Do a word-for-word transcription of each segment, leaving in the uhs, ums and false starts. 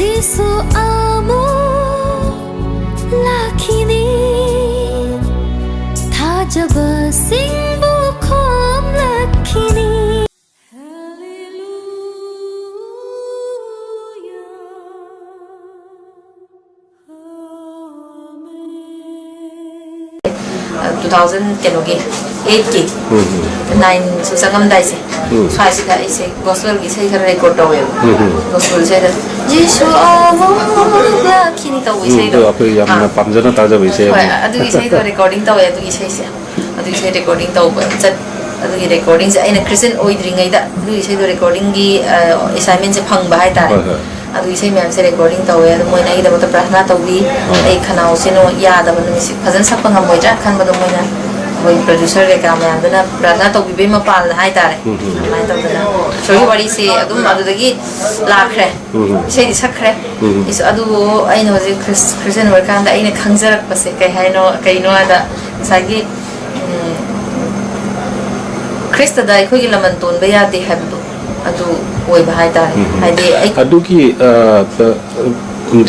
ꯌꯦꯁꯨ ꯑꯃꯨꯛ ꯂꯥꯛꯈꯤꯅꯤ, ꯊꯥꯖꯕꯁꯤꯡꯕꯨ ꯈꯣꯝꯂꯛꯈꯤꯅꯤ꯫ Two thousand ꯀꯩꯅꯣꯒꯤ ꯑꯩꯠꯀꯤ ꯎꯝ, ꯎꯝ꯫ ꯅꯥꯏꯟꯁꯨ ꯆꯪꯉꯝꯗꯥꯏꯁꯦ, ꯎꯝ꯫ ꯁ꯭ꯋꯥꯏꯁꯤꯗ ꯑꯩꯁꯦ ꯒꯣꯁꯄꯦꯜꯒꯤ ꯏꯁꯩ ꯈꯔ ꯔꯦꯀꯣꯔꯠ ꯇꯧꯋꯦꯕ꯫ ꯎꯝ, ꯎꯝ꯫ ꯒꯣꯁꯄꯦꯜ ꯏꯁꯩꯗ "ꯖꯤꯁꯨ ꯑꯃꯨꯛ ꯂꯥꯛꯈꯤꯅꯤ" ꯇꯧꯕ ꯎꯝ, ꯏꯁꯩꯗꯣ꯫ ꯑꯗꯣ ꯑꯩꯈꯣꯏ ꯌꯥꯝꯅ ꯑꯥ꯫ ꯄꯥꯝꯖꯅ ꯇꯥꯖꯕ ꯏꯁꯩ ꯍꯣꯏ, ꯑꯃꯅꯤ꯫ ꯑꯗꯨꯒꯤ ꯏꯁꯩꯗꯣ ꯔꯦꯀꯣꯔꯗꯤꯡ ꯇꯧꯋꯦ, ꯑꯗꯨꯒꯤ ꯏꯁꯩꯁꯦ꯫ ꯑꯗꯨꯒꯤ ꯏꯁꯩ ꯔꯦꯀꯣꯔꯗꯤꯡ ꯇꯧꯕ ꯆꯠ-, ꯑꯗꯨꯒꯤ ꯔꯦꯀꯣꯔꯗꯤꯡꯁꯦ ꯑꯩꯅ ꯈ꯭ꯔꯤꯁꯇꯤꯌꯟ ꯑꯣꯏꯗ꯭ꯔꯤꯉꯩꯗ ꯑꯗꯨꯒꯤ ꯏꯁꯩꯗꯣ ꯔꯦꯀꯣꯔꯗꯤꯡꯒꯤ, ꯑ, ꯑꯦꯁꯥꯏꯟꯃꯦꯟꯁꯦ ꯐꯪꯕ ꯍꯥꯏꯇꯥꯔꯦ꯫ ꯍꯣꯏ, ꯍꯣꯏ꯫ ꯑꯗꯨ ꯏꯁꯩ ꯃꯌꯥꯝꯁꯦ ꯔꯦꯀꯣꯔꯗꯤꯡ ꯇꯧꯋꯦ꯫ ꯑꯗꯨ ꯃꯣꯏꯅ ꯑꯩꯒꯤꯗꯃꯛꯇ ꯄ꯭ꯔꯥꯊꯅꯥ ꯇꯧꯕꯤ꯫ ꯑꯥ꯫ ꯑꯩ ꯈꯅꯥꯎꯁꯦ ꯅꯨꯡ-, ꯌꯥꯗꯕ ꯅꯨꯃꯤꯠꯁꯦ ꯐꯖꯅ ꯁꯛꯄ ꯉꯝꯃꯣꯏꯗ꯭ꯔꯥ ꯈꯟꯕꯗꯣ ꯃꯣꯏꯅ, ꯑꯩꯈꯣꯏ ꯄ꯭ꯔꯣꯗ꯭ꯌꯨꯁꯔ ꯀꯩꯀꯥ ꯃꯌꯥꯝꯗꯨꯅ ꯄ꯭ꯔꯥꯊꯅꯥ ꯇꯧꯕꯤꯕꯩ ꯃꯄꯥꯜꯗ ꯍꯥꯏꯇꯥꯔꯦ꯫ ꯎꯝ, ꯎꯝ꯫ ꯑꯗꯨꯃꯥꯏꯅ ꯇꯧꯗꯅ ꯏꯁꯣꯔꯒꯤ ꯋꯥꯔꯤꯁꯦ ꯑꯗꯨꯝ ꯑꯗꯨꯗꯒꯤ ꯂꯥꯛꯈ꯭ꯔꯦ꯫ ꯎꯝ, ꯎꯝ꯫ ꯏꯁꯩꯗꯤ ꯁꯛꯈ꯭ꯔꯦ꯫ ꯎꯝ, ꯎꯝ꯫ ꯏꯁ-, ꯑꯗꯨꯕꯨ ꯑꯩꯅ ꯍꯧꯖꯤꯛ ꯈ꯭ꯔꯤꯁ-, ꯈ꯭ꯔꯤꯁꯇꯤꯌꯟ ꯑꯣꯏꯔꯀꯥꯟꯗ ꯑꯩꯅ ꯈꯪꯖꯔꯛꯄꯁꯦ ꯀꯩ ꯍꯥꯏꯅꯣ, ꯀꯩꯅꯣ ꯍꯥꯏꯗ ꯉꯁꯥꯏꯒꯤ, ꯎꯝ, ꯈ꯭ꯔꯤꯁꯇꯗ ꯑꯩꯈꯣꯏꯒꯤ ꯂꯃꯟ ꯇꯣꯟꯕ ꯌꯥꯗꯦ ꯍꯥꯏꯕꯗꯣ ꯑꯗꯨ ꯑꯣꯏꯕ ꯍꯥꯏꯇꯥꯔꯦ꯫ ꯎꯝ, ꯎꯝ꯫ ꯍꯥꯏꯗꯤ ꯑꯩ ꯑꯗꯨꯒꯤ, ꯑ, ꯄ-,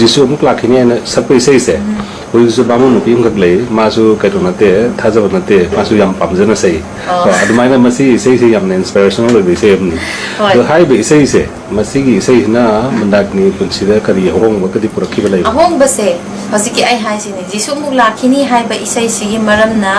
ꯖꯤꯁꯨ ꯑꯃꯨꯛ ꯂꯥꯛꯈꯤꯅꯤ ꯍꯥꯏꯅ ꯁꯛꯄ ꯏꯁꯩꯁꯦ, ꯎꯝ꯫ ꯍꯧꯖꯤꯛꯁꯨ ꯕꯥꯃꯣꯟ ꯅꯨꯄꯤ ꯑꯃꯈꯛ ꯂꯩ, ꯃꯥꯁꯨ ꯀꯩꯅꯣ ꯅꯠꯇꯦ, ꯊꯥꯖꯕ ꯅꯠꯇꯦ, ꯃꯥꯁꯨ ꯌꯥꯝ ꯄꯥꯝꯖꯅ ꯁꯛꯏ꯫ ꯑꯣ꯫ ꯀꯣ, ꯑꯗꯨꯃꯥꯏꯅ ꯃꯁꯤ ꯏꯁꯩꯁꯦ ꯌꯥꯝꯅ ꯏꯟꯁꯄꯤꯔꯦꯁꯅꯦꯜ ꯑꯣꯏꯕ ꯏꯁꯩ ꯑꯃꯅꯤ꯫ ꯍꯣꯏ꯫ ꯑꯗꯣ ꯍꯥꯏꯔꯤꯕ ꯏꯁꯩꯁꯦ, ꯃꯁꯤꯒꯤ ꯏꯁꯩꯁꯤꯅ ꯃꯟꯗꯥꯀꯤꯅꯤ ꯄꯨꯟꯁꯤꯗ ꯀꯔꯤ ꯑꯍꯣꯡꯕꯒꯗꯤ ꯄꯨꯔꯛꯈꯤꯕ ꯂꯩꯕ? ꯑꯍꯣꯡꯕꯁꯦ, ꯍꯧꯖꯤꯛꯀꯤ ꯑꯩ ꯍꯥꯏꯁꯤꯅꯦ, "ꯖꯤꯁꯨ ꯑꯃꯨꯛ ꯂꯥꯛꯈꯤꯅꯤ" ꯍꯥꯏꯕ ꯏꯁꯩꯁꯤꯒꯤ ꯃꯔꯝꯅ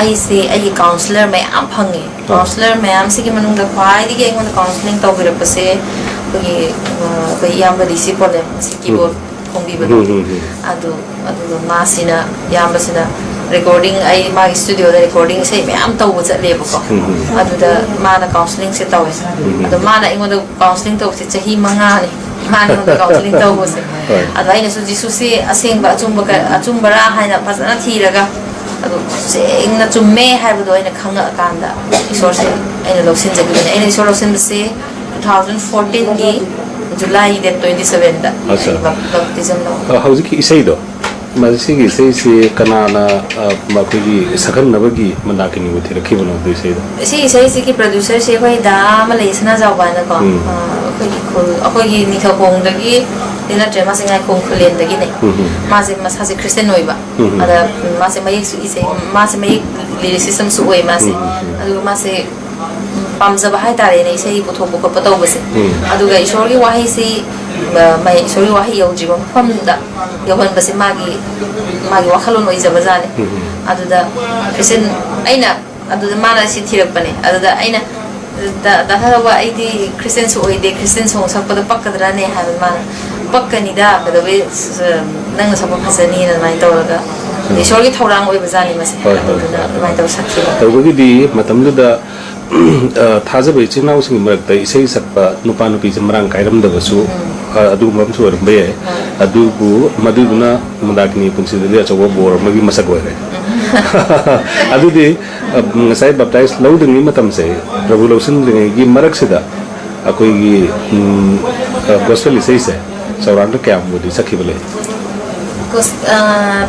ꯑꯩꯁꯦ ꯑꯩꯒꯤ ꯀꯥꯎꯟꯁꯤꯂꯔ ꯃꯌꯥꯝ ꯐꯪꯉꯦ꯫ ꯑꯥ꯫ ꯀꯥꯎꯟꯁꯤꯂꯔ ꯃꯌꯥꯝꯁꯤꯒꯤ ꯃꯅꯨꯡꯗ ꯈ꯭ꯋꯥꯏꯗꯒꯤ ꯑꯩꯉꯣꯟꯗ ꯀꯥꯎꯟꯁꯤꯂꯤꯡ ꯇꯧꯕꯤꯔꯛꯄꯁꯦ ꯑꯩꯈꯣꯏꯒꯤ, ꯑ, ꯑꯩꯈꯣꯏ ꯏꯌꯥꯝꯕ ꯗꯤ ꯁꯤ ꯄꯣꯂꯦꯝ, ꯁꯤ ꯎꯝ꯫ ꯀꯤꯕꯣꯔꯗ ꯈꯣꯡꯕꯤꯕꯗꯣ꯫ ꯎꯝ, ꯎꯝ, ꯎꯝ꯫ ꯑꯗꯨ, ꯑꯗꯨꯒ ꯃꯥꯁꯤꯅ, ꯏꯌꯥꯝꯕꯁꯤꯅ ꯔꯦꯀꯣꯔꯗꯤꯡ, ꯑꯩ ꯃꯥꯒꯤ ꯁ꯭ꯇꯨꯗꯤꯑꯣꯗ ꯔꯦꯀꯣꯔꯗꯤꯡ ꯏꯁꯩ ꯃꯌꯥꯝ ꯇꯧꯕ ꯆꯠꯂꯦꯕꯀꯣ꯫ ꯎꯝ, ꯎꯝ꯫ ꯑꯗꯨꯗ ꯃꯥꯅ ꯀꯥꯎꯟꯁꯤꯂꯤꯡꯁꯦ ꯇꯧꯋꯦ꯫ ꯎꯝ, ꯎꯝ꯫ ꯑꯗꯣ ꯃꯥꯅ ꯑꯩꯉꯣꯟꯗ ꯀꯥꯎꯟꯁꯤꯂꯤꯡ ꯇꯧꯕꯁꯦ ꯆꯍꯤ ꯃꯉꯥꯅꯤ꯫ ꯃꯥꯅ ꯑꯩꯉꯣꯟꯗ ꯀꯥꯎꯟꯁꯤꯂꯤꯡ ꯇꯧꯕꯁꯦ꯫ ꯍꯣꯏ꯫ ꯑꯗꯣ ꯑꯩꯅꯁꯨ ꯖꯤꯁꯨꯁꯦ ꯑꯁꯦꯡꯕ ꯑꯆꯨꯝꯕ ꯀ-, ꯑꯆꯨꯝꯕꯔꯥ ꯍꯥꯏꯅ ꯐꯖꯅ ꯊꯤꯔꯒ, ꯑꯗꯨ ꯁꯦꯡꯅ ꯆꯨꯝꯃꯦ ꯍꯥꯏꯕꯗꯣ ꯑꯩꯅ ꯈꯪꯉꯛꯑꯀꯥꯟꯗ ꯏꯁꯣꯔꯁꯦ ꯑꯩꯅ ꯂꯧꯁꯤꯟꯖꯈꯤꯕꯅꯦ꯫ ꯑꯩꯅ ꯏꯁꯣꯔ ꯂꯧꯁꯤꯟꯕꯁꯦ ꯇꯨ ꯊꯥꯎꯖꯟ ꯐꯣꯔꯇꯤꯟꯒꯤ ꯖꯨꯂꯥꯏ ꯗꯦꯠ ꯇ꯭ꯋꯦꯟꯇꯤ ꯁꯚꯦꯟꯗ ꯑꯠꯆꯥ꯫ ꯑꯩ ꯕꯞ-, ꯕꯞꯇꯤꯖꯝ ꯂꯧ-, ꯑ, ꯍꯧꯖꯤꯛꯀꯤ ꯏꯁꯩꯗꯣ, ꯃꯁꯤꯒꯤ ꯏꯁꯩꯁꯤ ꯀꯅꯥꯅ, ꯑ, ꯃꯈꯣꯏꯒꯤ ꯁꯛꯈꯟꯅꯕꯒꯤ ꯃꯟꯗꯥꯀꯤꯅꯤꯕꯨ ꯊꯤꯔꯛꯈꯤꯕꯅꯣ ꯑꯗꯨ ꯏꯁꯩꯗꯣ? ꯁꯤ ꯏꯁꯩꯁꯤꯒꯤ ꯄ꯭ꯔꯣꯗ꯭ꯌꯨꯁꯔꯁꯦ ꯑꯩꯈꯣꯏ ꯗꯥ ꯑꯃ ꯂꯩ, ꯁꯅꯥꯖꯥꯎꯕ ꯍꯥꯏꯅꯀꯣ꯫ ꯎꯝ꯫ ꯑ, ꯑꯩꯈꯣꯏꯒꯤ ꯈꯨꯜ, ꯑꯩꯈꯣꯏꯒꯤ ꯅꯤꯡꯊꯧꯈꯣꯡꯗꯒꯤ ꯅꯠꯇ꯭ꯔꯦ, ꯃꯥꯁꯦ ꯉꯥꯏꯈꯣꯡ ꯈꯨꯂꯦꯟꯗꯒꯤꯅꯦ꯫ ꯎꯝ, ꯎꯝ꯫ ꯃꯥꯁꯦ ꯃꯁꯥꯁꯦ ꯈ꯭ꯔꯤꯁꯇꯤꯌꯥꯟ ꯑꯣꯏꯕ꯫ ꯎꯝ, ꯎꯝ꯫ ꯑꯗ ꯃꯥꯁꯦ ꯃꯌꯦꯛꯁꯨ ꯏꯖꯩ, ꯃꯥꯁꯦ ꯃꯌꯦꯛ ꯂꯤꯔꯤꯁꯤꯁꯝꯁꯨ ꯑꯣꯏ ꯃꯥꯁꯦ꯫ ꯎꯝ, ꯎꯝ, ꯎꯝ꯫ ꯑꯗꯨꯒ ꯃꯥꯁꯦ ꯄꯥꯝꯖꯕ ꯍꯥꯏꯇꯥꯔꯦꯅꯦ, ꯏꯁꯩ ꯄꯨꯊꯣꯛꯄ ꯈꯣꯠꯄ ꯇꯧꯕꯁꯦ꯫ ꯎꯝ꯫ ꯑꯗꯨꯒ ꯏꯁꯣꯔꯒꯤ ꯋꯥꯍꯩꯁꯤ, ꯃ-, ꯃ-, ꯏꯁꯣꯔꯒꯤ ꯋꯥꯍꯩ ꯌꯧꯗ꯭ꯔꯤꯕ ꯃꯐꯝꯗ ꯌꯧꯍꯟꯕꯁꯦ ꯃꯥꯒꯤ, ꯃꯥꯒꯤ ꯋꯥꯈꯜꯂꯣꯟ ꯑꯣꯏꯖꯕꯖꯥꯠꯅꯤ꯫ ꯎꯝ꯫ ꯑꯗꯨꯗ ꯈ꯭ꯔꯤꯁꯇꯤꯌꯥꯟ, ꯑꯩꯅ, ꯑꯗꯨꯗ ꯃꯥꯅ ꯁꯤ ꯊꯤꯔꯛꯄꯅꯦ꯫ ꯑꯗꯨꯗ ꯑꯩꯅ, "ꯗ-, ꯗꯥ ꯊꯥꯗꯧꯕ, ꯑꯩꯗꯤ ꯈ꯭ꯔꯤꯁꯇꯤꯌꯥꯟꯁꯨ ꯑꯣꯏꯗꯦ, ꯈ꯭ꯔꯤꯁꯇꯤꯌꯥꯟ ꯁꯣꯡ ꯁꯛꯄꯗ ꯄꯛꯀꯗ꯭ꯔꯥꯅꯦ?" ꯍꯥꯏꯕ꯫ ꯃꯥꯅ, "ꯄꯛꯀꯅꯤꯗ, ꯀꯩꯗꯧꯕꯩ, ꯅꯪꯅ ꯁꯛꯄ ꯐꯖꯅꯤꯅ" ꯑꯗꯨꯃꯥꯏꯅ ꯇꯧꯔꯒ, ꯎꯝ꯫ ꯏꯁꯣꯔꯒꯤ ꯊꯧꯔꯥꯡ ꯑꯣꯏꯕꯖꯥꯠꯅꯤ ꯃꯁꯦ꯫ ꯍꯣꯏ, ꯍꯣꯏ, ꯑꯗꯨꯗꯨꯅ ꯍꯣꯏ꯫ ꯑꯗꯨꯃꯥꯏꯅ ꯇꯧꯔ ꯁꯛꯈꯤꯕ꯫ ꯇꯧꯕꯒꯤꯗꯤ ꯃꯇꯝꯗꯨꯗ ꯑ, ꯊꯥꯖꯕ ꯏꯆꯤꯜ ꯏꯅꯥꯎꯁꯤꯡꯒꯤ ꯃꯔꯛꯇ ꯏꯁꯩ ꯁꯛꯄ ꯅꯨꯄꯥ ꯅꯨꯄꯤꯁꯦ ꯃꯔꯥꯡ ꯀꯥꯏꯔꯝꯗꯕꯁꯨ, ꯎꯝ꯫ ꯑ, ꯑꯗꯨꯒꯨꯝꯕ ꯑꯃꯁꯨ ꯑꯣꯏꯔꯝꯕ ꯌꯥꯏ꯫ ꯍꯣꯏ꯫ ꯑꯗꯨꯕꯨ ꯃꯗꯨꯗꯨꯅ ꯃꯟꯗꯥꯀꯤꯅꯤ ꯄꯨꯟꯁꯤꯗꯗꯤ ꯑꯆꯧꯕ ꯕꯣꯔ ꯑꯃꯒꯤ ꯃꯁꯛ ꯑꯣꯏꯔꯦ꯫ ꯎꯝ꯫ ꯑꯗꯨꯗꯤ, ꯑ, ꯉꯁꯥꯏ ꯕꯥꯞꯇꯥꯏꯁ ꯂꯧꯗ꯭ꯔꯤꯉꯩ ꯃꯇꯝꯁꯦ, ꯄ꯭ꯔꯚꯨ ꯂꯧꯁꯤꯟꯗ꯭ꯔꯤꯉꯩꯒꯤ ꯃꯔꯛꯁꯤꯗ ꯑꯩꯈꯣꯏꯒꯤ, ꯎꯝ, ꯑ, ꯒꯣꯁꯄꯦꯜ ꯏꯁꯩꯁꯦ ꯆꯥꯎꯔꯥꯛꯅ ꯀꯌꯥꯝꯕꯨꯗꯤ ꯁꯛꯈꯤꯕ ꯂꯩ? ꯒꯣꯁ-, ꯑ,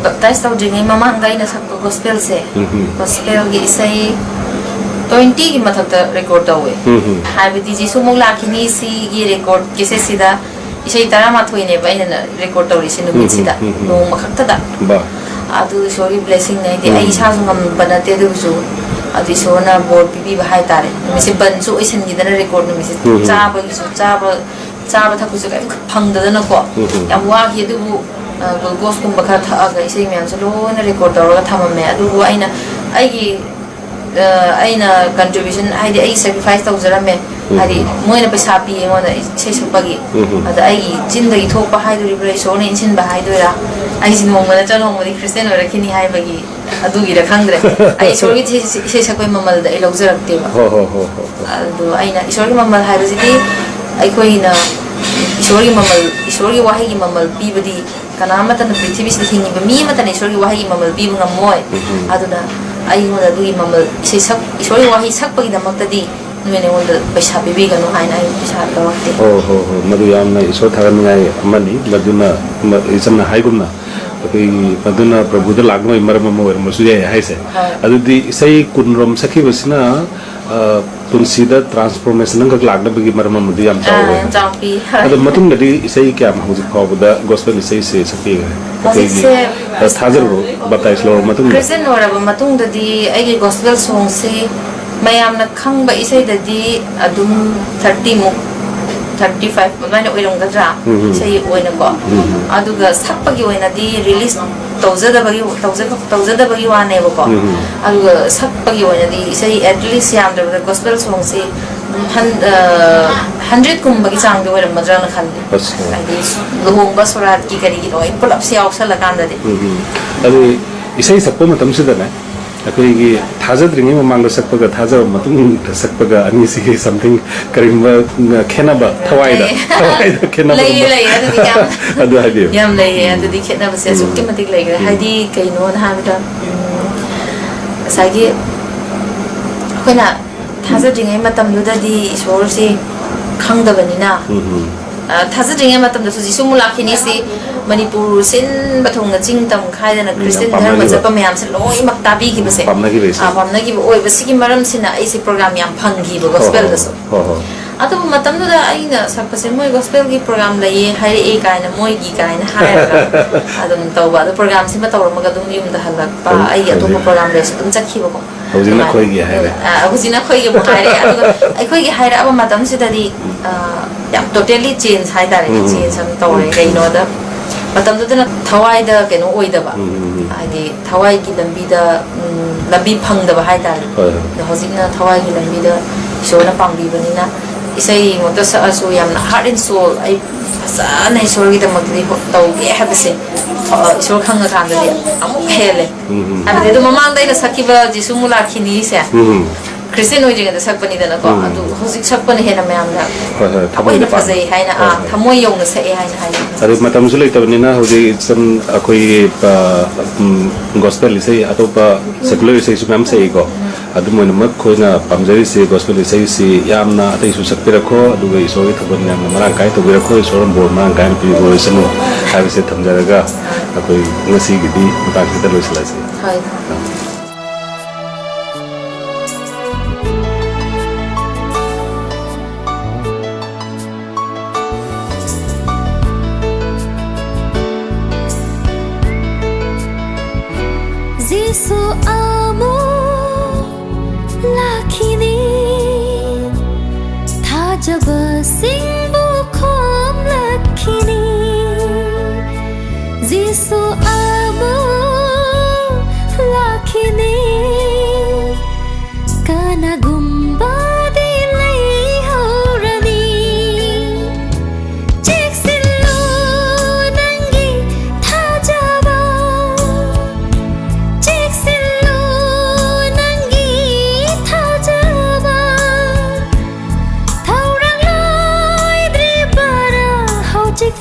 ꯕꯦꯞꯇꯥꯏꯁ ꯇꯧꯗ꯭ꯔꯤꯉꯩ ꯃꯃꯥꯡꯗ ꯑꯩꯅ ꯁꯛꯄ ꯒꯣꯁꯄꯦꯜꯁꯦ, ꯎꯝ, ꯎꯝ꯫ ꯒꯣꯁꯄꯦꯜꯒꯤ ꯏꯁꯩ twenty ꯒꯤ ꯃꯊꯛꯇ ꯔꯦꯀꯣꯔꯗ ꯇꯧꯋꯦ꯫ ꯎꯝ, ꯎꯝ꯫ ꯍꯥꯏꯕꯗꯤ ꯖꯤꯁꯨ ꯑꯃꯨꯛ ꯂꯥꯛꯈꯤꯅꯤ ꯁꯤꯒꯤ ꯔꯦꯀꯣꯔꯗ ꯀꯦꯁꯦꯠꯁꯤꯗ ꯏꯁꯩ ꯇꯔꯥꯃꯥꯊꯣꯏꯅꯦꯕ ꯑꯩꯅ ꯔꯦꯀꯣꯔꯗ ꯇꯧꯔꯤꯁꯦ ꯎꯝ, ꯎꯝ, ꯅꯨꯃꯤꯠꯁꯤꯗ, ꯎꯝ, ꯎꯝ꯫ ꯅꯣꯡꯃ ꯈꯛꯇꯗ꯫ ꯕꯥ꯫ ꯑꯗꯨ ꯏꯁꯣꯔꯒꯤ ꯕ꯭ꯂꯦꯁꯤꯡꯅꯦ ꯍꯥꯏꯗꯤ, ꯎꯝ꯫ ꯑꯩ ꯏꯁꯥꯁꯨ ꯉꯝꯕ ꯅꯠꯇꯦ, ꯑꯗꯨꯕꯨꯁꯨ ꯑꯗꯨ ꯏꯁꯣꯔꯅ ꯕꯣꯔ ꯄꯤꯕꯤꯕ ꯍꯥꯏꯇꯥꯔꯦ꯫ ꯅꯨꯃꯤꯠꯁꯦ ꯕꯟꯁꯨ ꯑꯣꯏꯁꯤꯟꯈꯤꯗꯅ ꯔꯦꯀꯣꯔꯗ ꯅꯨꯃꯤꯠꯁꯦ ꯎꯝ, ꯎꯝ꯫ ꯆꯥꯕꯒꯤꯁꯨ, ꯆꯥꯕ, ꯆꯥꯕ ꯊꯛꯄꯁꯨ ꯀꯔꯤꯝ ꯐꯪꯗꯗꯅꯀꯣ꯫ ꯎꯝ, ꯎꯝ꯫ ꯌꯥꯝ ꯋꯥꯈꯤ꯫ ꯑꯗꯨꯕꯨ, ꯑ, ꯒ꯭ꯂꯨꯀꯣꯁꯀꯨꯝꯕ ꯈꯔ ꯊꯛꯑꯒ ꯏꯁꯩ ꯃꯌꯥꯝꯁꯦ ꯂꯣꯏꯅ ꯔꯦꯀꯣꯔꯗ ꯇꯧꯔꯒ ꯊꯝꯃꯝꯃꯦ꯫ ꯑꯗꯨꯕꯨ ꯑꯩꯅ ꯑꯩꯒꯤ, ꯑ, ꯑꯩꯅ ꯀꯟꯇ꯭ꯔꯤꯕ꯭ꯌꯨꯁꯟ, ꯍꯥꯏꯗꯤ ꯑꯩ ꯁꯦꯀ꯭ꯔꯤꯐꯥꯏꯁ ꯇꯧꯖꯔꯝꯃꯦ꯫ ꯎꯝ꯫ ꯍꯥꯏꯗꯤ ꯃꯣꯏꯅ ꯄꯩꯁꯥ ꯄꯤꯌꯦ ꯑꯩꯉꯣꯟꯗ ꯏꯁꯩ ꯁꯛꯄꯒꯤ꯫ ꯎꯝ꯫ ꯑꯗ ꯑꯩꯒꯤ ꯆꯤꯟꯗꯒꯤ ꯊꯣꯛꯄ ꯍꯥꯏꯗꯣꯔꯤꯕ꯭ꯔꯥ, ꯏꯁꯣꯔꯅ ꯏꯟꯁꯤꯟꯕ ꯍꯥꯏꯗꯣꯏꯔꯥ, ꯑꯩꯁꯦ ꯅꯣꯡꯃ ꯅꯠꯇ꯭ꯔ ꯅꯣꯡꯃꯗꯤ ꯈ꯭ꯔꯤꯁꯇꯤꯌꯥꯟ ꯑꯣꯏꯔꯛꯈꯤꯅꯤ ꯍꯥꯏꯕꯒꯤ, ꯑꯗꯨꯒꯤꯔ ꯈꯪꯗ꯭ꯔꯦ꯫ ꯑꯩ ꯏꯁꯣꯔꯒꯤ ꯏꯁꯩ, ꯏꯁꯩ ꯁꯛꯄꯒꯤ ꯃꯃꯜꯗ ꯑꯩ ꯂꯧꯖꯔꯛꯇꯦꯕ꯫ ꯍꯣ, ꯍꯣ, ꯍꯣ, ꯍꯣ, ꯍꯣ꯫ ꯑꯗꯣ ꯑꯩꯅ ꯏꯁꯣꯔꯒꯤ ꯃꯃꯜ ꯍꯥꯏꯕꯁꯤꯗꯤ ꯑꯩꯈꯣꯏꯅ ꯏꯁꯣꯔꯒꯤ ꯃꯃꯜ, ꯏꯁꯣꯔꯒꯤ ꯋꯥꯍꯩꯒꯤ ꯃꯃꯜ ꯄꯤꯕꯗꯤ ꯀꯅꯥ ꯑꯃꯠꯇꯅ ꯄ꯭ꯔꯤꯊꯤꯕꯤꯁꯤꯗ ꯍꯤꯡꯉꯤꯕ ꯃꯤ ꯑꯃꯠꯇꯅ ꯏꯁꯣꯔꯒꯤ ꯋꯥꯍꯩꯒꯤ ꯃꯃꯜ ꯄꯤꯕ ꯉꯝꯃꯣꯏ꯫ ꯎꯝ꯫ ꯑꯗꯨꯅ ꯑꯩꯉꯣꯟꯗ ꯑꯗꯨꯒꯤ ꯃꯃꯜ, ꯏꯁꯩ ꯁꯛ-, ꯏꯁꯣꯔꯒꯤ ꯋꯥꯍꯩ ꯁꯛꯄꯒꯤꯗꯃꯛꯇꯗꯤ ꯅꯣꯏꯅ ꯑꯩꯉꯣꯟꯗ ꯄꯩꯁꯥ ꯄꯤꯕꯤꯒꯅꯨ ꯍꯥꯏꯅ ꯑꯩ ꯄꯩꯁꯥ ꯂꯧꯔꯛꯇꯦ꯫ ꯍꯣ, ꯍꯣ, ꯍꯣ꯫ ꯃꯗꯨ ꯌꯥꯝꯅ ꯏꯁꯣꯔ ꯊꯥꯒꯠꯅꯤꯡꯉꯥꯏ ꯑꯃꯅꯤ꯫ ꯃꯗꯨꯅ, ꯃ-, ꯏꯆꯝꯅ ꯍꯥꯏꯒꯨꯝꯅ, ꯑꯩꯈꯣꯏꯒꯤ ꯃꯗꯨꯅ ꯄ꯭ꯔꯚꯨꯗ ꯂꯥꯛꯅꯕꯒꯤ ꯃꯔꯝ ꯑꯃ ꯑꯣꯏꯔꯝꯕꯁꯨ ꯌꯥꯏ ꯍꯥꯏꯁꯦ꯫ ꯍꯣꯏ꯫ ꯑꯗꯨꯗꯤ ꯏꯁꯩ ꯀꯨꯟ ꯔꯣꯝ ꯁꯛꯈꯤꯕꯁꯤꯅ, ꯑ, ꯄꯨꯟꯁꯤꯗ transformation ꯑꯃꯈꯛ ꯂꯥꯛꯅꯕꯒꯤ ꯃꯔꯝ ꯑꯃꯗꯤ ꯌꯥꯝ ꯆꯥꯎꯋꯦ꯫ ꯑꯥ, ꯆꯥꯎꯄꯤ꯫ ꯑꯗꯣ ꯃꯇꯨꯡꯗꯗꯤ ꯏꯁꯩ ꯀꯌꯥꯝ ꯍꯧꯖꯤꯛ ꯐꯥꯎꯕꯗ gospel ꯏꯁꯩꯁꯦ ꯁꯛꯄꯤꯈ꯭ꯔꯦ? ꯍꯧꯖꯤꯛꯁꯦ ꯑꯇꯩꯒꯤ, ꯑ, ꯊꯥꯖꯔꯕꯣ? Baptize ꯂꯧꯔꯕ ꯃꯇꯨꯡꯗ? Christian ꯑꯣꯏꯔꯕ ꯃꯇꯨꯡꯗꯗꯤ ꯑꯩꯒꯤ gospel songꯁꯦ ꯃꯌꯥꯝꯅ ꯈꯪꯕ ꯏꯁꯩꯗꯗꯤ ꯑꯗꯨꯝ thirty ꯃꯨꯛ, thirty five ꯑꯗꯨꯃꯥꯏꯅ ꯑꯣꯏꯔꯝꯒꯗ꯭ꯔꯥ? ꯎꯝ, ꯎꯝ꯫ ꯏꯁꯩ ꯑꯣꯏꯅꯀꯣ꯫ ꯎꯝ, ꯎꯝ꯫ ꯑꯗꯨꯒ ꯁꯛꯄꯒꯤ ꯑꯣꯏꯅꯗꯤ release ꯇꯧꯖꯗꯕꯒꯤ, ꯇꯧꯖ-, ꯇꯧꯖꯗꯕꯒꯤ ꯋꯥꯅꯦꯕꯀꯣ꯫ ꯎꯝ, ꯎꯝ꯫ ꯑꯗꯨꯒ ꯁꯛꯄꯒꯤ ꯑꯣꯏꯅꯗꯤ ꯏꯁꯩ at least ꯌꯥꯝꯗ꯭ꯔꯕꯗ gospel songꯁꯤ ꯍꯟ-, ꯑ, hundred ꯀꯨꯝꯕꯒꯤ ꯆꯥꯡꯗꯤ ꯑꯣꯏꯔꯝꯒꯗ꯭ꯔꯅ ꯈꯜꯂꯤ꯫ ꯑꯁ꯫ ꯍꯥꯏꯗꯤ ꯂꯨꯍꯣꯡꯕ ꯁꯣꯔꯥꯠꯀꯤ ꯀꯔꯤꯒꯤ ꯂꯣꯏ ꯄꯨꯂꯞꯁꯦ ꯌꯥꯎꯁꯜꯂꯀꯥꯟꯗꯗꯤ꯫ ꯎꯝ, ꯎꯝ꯫ ꯑꯗꯨ ꯏꯁꯩ ꯁꯛꯄ ꯃꯇꯝꯁꯤꯗꯅꯦ, ꯑꯩꯈꯣꯏꯒꯤ ꯊꯥꯖꯗ꯭ꯔꯤꯉꯩ ꯃꯃꯥꯡꯗ ꯁꯛꯄꯒ ꯊꯥꯖꯕ ꯃꯇꯨꯡꯗ ꯁꯛꯄꯒ ꯑꯅꯤꯁꯤꯒꯤ something ꯀꯔꯤꯒꯨꯝꯕ ꯈꯦꯠꯅꯕ, ꯊꯋꯥꯏꯗ, ꯂꯩ꯫ ꯊꯋꯥꯏꯗ ꯈꯦꯠꯅꯕꯒꯨꯝꯕ꯫ ꯂꯩꯌꯦ, ꯂꯩꯌꯦ, ꯑꯗꯨꯗꯤ ꯌꯥꯝ ꯑꯗꯨ ꯍꯥꯏꯕꯤꯌꯨ꯫ ꯌꯥꯝ ꯂꯩꯌꯦ, ꯎꯝ꯫ ꯑꯗꯨꯗꯤ ꯈꯦꯠꯅꯕꯁꯦ ꯑꯁꯨꯛꯀꯤ ꯎꯝ꯫ ꯃꯇꯤꯛ ꯂꯩꯈ꯭ꯔꯦ꯫ ꯎꯝ꯫ ꯍꯥꯏꯗꯤ ꯀꯩꯅꯣꯅ ꯍꯥꯏꯕꯗ, ꯎꯝ, ꯉꯁꯥꯏꯒꯤ ꯑꯩꯈꯣꯏꯅ ꯊꯥꯖꯗ꯭ꯔꯤꯉꯩ ꯃꯇꯝꯗꯨꯗꯗꯤ ꯏꯁꯣꯔꯁꯤ ꯈꯪꯗꯕꯅꯤꯅ, ꯎꯝ, ꯎꯝ꯫ ꯑ, ꯊꯥꯖꯗ꯭ꯔꯤꯉꯩ ꯃꯇꯝꯗꯁꯨ ꯖꯤꯁꯨ ꯑꯃꯨꯛ ꯂꯥꯛꯈꯤꯅꯤ ꯁꯤ ꯃꯅꯤꯄꯨꯔ ꯁꯤꯟꯕ ꯊꯨꯡꯅ ꯆꯤꯡ ꯇꯝ ꯈꯥꯏꯗꯅ ꯎꯝ, ꯌꯥꯝ Christian ꯙꯔꯃ ꯄꯥꯝꯅꯈꯤꯕ꯫ ꯆꯠꯄ ꯃꯌꯥꯝꯁꯦ ꯂꯣꯏꯅꯃꯛ ꯇꯥꯕꯤꯈꯤꯕꯁꯦ꯫ ꯄꯥꯝꯅꯈꯤꯕ ꯏꯁꯩ꯫ ꯑ, ꯄꯥꯝꯅꯈꯤꯕ ꯑꯣꯏꯕꯁꯤꯒꯤ ꯃꯔꯝꯁꯤꯅ ꯑꯩꯁꯦ program ꯌꯥꯝ ꯐꯪꯈꯤꯕ ꯍꯣꯏ, ꯍꯣꯏ, gospelꯗꯁꯨ꯫ ꯍꯣꯏ, ꯍꯣꯏ꯫ ꯑꯗꯨꯕꯨ ꯃꯇꯝꯗꯨꯗ ꯑꯩꯅ ꯁꯛꯄꯁꯦ ꯃꯣꯏ gospelꯒꯤ program ꯂꯩꯌꯦ ꯍꯥꯏꯔꯛꯑꯦ ꯀꯥꯏꯅ, ꯃꯣꯏꯒꯤ ꯀꯥꯏꯅ ꯍꯥꯏꯔꯒ ꯑꯗꯨꯝ ꯇꯧꯕ꯫ ꯑꯗꯣ programꯁꯤꯃ ꯇꯧꯔꯝꯃꯒ ꯑꯗꯨꯝ ꯌꯨꯝꯗ ꯍꯜꯂꯛꯄ, ꯍꯧꯖꯤꯛ, ꯑꯩꯒꯤ ꯑꯇꯣꯞꯄ ꯍꯧꯖꯤꯛ꯫ Program ꯂꯩꯔꯁꯨ ꯑꯗꯨꯝ ꯆꯠꯈꯤꯕꯀꯣ꯫ ꯍꯧꯖꯤꯛꯅ ꯑꯗꯨꯃꯥꯏꯅ꯫ ꯑꯩꯈꯣꯏꯒꯤ ꯍꯥꯏꯔꯦ꯫ ꯑ, ꯍꯧꯖꯤꯛꯅ ꯑꯩꯈꯣꯏꯒꯤ ꯑꯃꯨꯛ ꯍꯥꯏꯔꯦ꯫ ꯑꯗꯨꯒ ꯑꯩꯈꯣꯏꯒꯤ ꯍꯥꯏꯔꯛꯑꯕ ꯃꯇꯝꯁꯤꯗꯗꯤ, ꯑ, ꯌꯥꯝ totally change ꯍꯥꯏꯇꯥꯔꯦ꯫ ꯎꯝ꯫ Change ꯑꯃ ꯇꯧꯔꯦ꯫ ꯎꯝ꯫ ꯀꯩꯅꯣꯗ ꯃꯇꯝꯗꯨꯗꯅ ꯊꯋꯥꯏꯗ ꯀꯩꯅꯣ ꯑꯣꯏꯗꯕ, ꯎꯝ, ꯎꯝ, ꯎꯝ꯫ ꯍꯥꯏꯗꯤ ꯊꯋꯥꯏꯒꯤ ꯂꯝꯕꯤꯗ, ꯎꯝ, ꯂꯝꯕꯤ ꯐꯪꯗꯕ ꯍꯥꯏꯇꯥꯔꯦ꯫ ꯍꯣꯏ, ꯍꯣꯏ꯫ ꯑꯗꯣ ꯍꯧꯖꯤꯛꯅ ꯊꯋꯥꯏꯒꯤ ꯂꯝꯕꯤꯗ ꯏꯁꯣꯔꯅ ꯄꯥꯡꯕꯤꯕꯅꯤꯅ ꯏꯁꯩꯃꯛꯇ ꯁꯛꯑꯁꯨ ꯌꯥꯝꯅ heart and soul ꯑꯩ ꯐꯖꯅ ꯏꯁꯣꯔꯒꯤꯗꯃꯛꯇꯗꯤ ꯍꯣ-, ꯇꯧꯒꯦ ꯍꯥꯏꯕꯁꯦ, ꯑ, ꯏꯁꯣꯔ ꯈꯪꯉꯀꯥꯟꯗꯗꯤ ꯑꯃꯨꯛ ꯍꯦꯜꯂꯦ꯫ ꯎꯝ, ꯎꯝ꯫ ꯍꯥꯏꯕꯗꯤ ꯑꯗꯨ ꯃꯃꯥꯡꯗ ꯑꯩꯅ ꯁꯛꯈꯤꯕ ꯖꯤꯁꯨ ꯃꯨꯂꯥꯈꯤꯅꯤꯁꯦ, ꯎꯝ꯫ Christian ꯑꯣꯏꯗ꯭ꯔꯤꯉꯩꯗ ꯁꯛꯄꯅꯤꯗꯅꯀꯣ, ꯎꯝ꯫ ꯑꯗꯨ ꯍꯧꯖꯤꯛ ꯁꯛꯄꯅ ꯍꯦꯟꯅ ꯃꯌꯥꯝꯅ ꯍꯣꯏ, ꯍꯣꯏ, ꯑꯃꯨꯛ ꯊꯃꯣꯏꯗ ꯍꯦꯟꯅ ꯄꯥꯟꯕ꯫ ꯐꯖꯩ ꯍꯥꯏꯅ, ꯍꯣꯏ, ꯑꯥ, ꯍꯣꯏ꯫ ꯊꯃꯣꯏ ꯌꯧꯅ ꯁꯛꯑꯦ ꯍꯥꯏꯅ ꯍꯥꯏꯅꯤꯡꯉꯤ꯫ ꯑꯗꯨ ꯃꯇꯝꯁꯨ ꯂꯩꯇꯕꯅꯤꯅ ꯍꯧꯖꯤꯛ ꯏꯆꯟ ꯑꯩꯈꯣꯏꯒꯤ, ꯑ, ꯎꯝ, gospel ꯏꯁꯩ, ꯑꯇꯣꯞꯄ secular ꯏꯁꯩꯁꯨ ꯃꯌꯥꯝ ꯁꯛꯏꯀꯣ꯫ ꯎꯝ꯫ ꯑꯗꯨꯝ ꯑꯣꯏꯅꯃꯛ ꯑꯩꯈꯣꯏꯅ ꯄꯥꯝꯖꯔꯤꯁꯤ gospel ꯏꯁꯩꯁꯤ ꯌꯥꯝꯅ ꯑꯇꯩꯁꯨ ꯁꯛꯄꯤꯔꯛꯈꯣ, ꯑꯗꯨꯒ ꯏꯁꯣꯔꯒꯤ ꯊꯧꯒꯜ ꯌꯥꯝꯅ ꯃꯔꯥꯡ ꯀꯥꯏꯅ ꯇꯧꯕꯤꯔꯛꯈꯣ, ꯏꯁꯣꯔꯅ ꯕꯣꯔ ꯃꯔꯥꯡ ꯀꯥꯏꯅ ꯄꯤꯕꯤꯔꯛꯁꯅꯨ ꯍꯥꯏꯕꯁꯦ ꯊꯝꯖꯔꯒ ꯑꯩꯈꯣꯏ ꯉꯁꯤꯒꯤꯗꯤ ꯃꯇꯥꯡꯁꯤꯗ ꯂꯣꯏꯁꯤꯜꯂꯁꯤ꯫ ꯍꯣꯏ꯫ ꯑꯃꯨꯛ ꯂꯥꯛꯈꯤꯅꯤ, ꯊꯥꯖꯕꯁꯤꯡꯕꯨ ꯈꯣꯝꯂꯛꯈꯤꯅꯤ꯫ ꯖꯤꯁꯨ ꯑꯃꯨꯛ ꯂꯥꯛꯈꯤꯅꯤ, ꯀꯅꯥꯒꯨꯝꯕꯗꯤ ꯂꯩꯍꯧꯔꯅꯤ꯫ ꯆꯦꯛꯁꯤꯜꯂꯨ ꯅꯪꯒꯤ ꯊꯥꯖꯕ, ꯆꯦꯛꯁꯤꯜꯂꯨ ꯅꯪꯒꯤ ꯊꯥꯖꯕ꯫ ꯊꯧꯔꯥꯡ ꯂꯣꯏꯗ꯭ꯔꯤꯕꯔꯥ ꯍꯧꯖꯤꯛ